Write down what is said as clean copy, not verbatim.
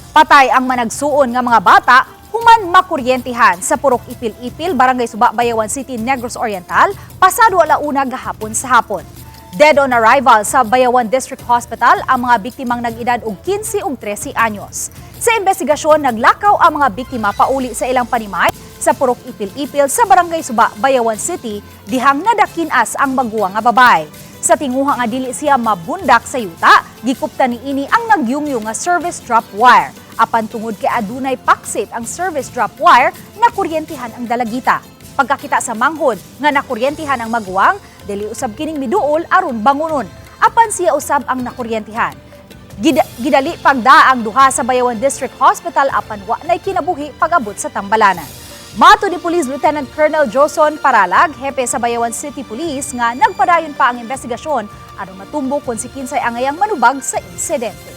Patay ang managsuon nga mga bata human makuryentihan sa Purok Ipil-Ipil, Barangay Suba, Bayawan City, Negros Oriental, pasado 1:00 gahapon sa hapon. Dead on arrival sa Bayawan District Hospital ang mga biktimang nag-edad og 15 ug 13 anyos. Sa investigasyon, naglakaw ang mga biktima pauli sa ilang panimay sa Purok Ipil-Ipil sa Barangay Suba, Bayawan City, dihang nadakinas ang maguwang nga babae. Sa tinguha nga dili siya mabundak sa yuta, gikuptan niini ang nagyungyo nga service drop wire. Apan tungod kay adunay paksit ang service drop wire, nakuryentihan ang dalagita. Pagkakita sa manghod nga nakuryentihan ang maguwang, dili usab kining miduol aron bangunon. Apan siya usab ang nakuryentihan. Gidali pagda ang duha sa Bayawan District Hospital, apan wa nay kinabuhi pag-abot sa tambalanan. Matud ni Police Lieutenant Colonel Joson Paralag, hepe sa Bayawan City Police, nga nagpadayon pa ang investigasyon aron matumbok kung si kinsay angayang manubag sa insidente.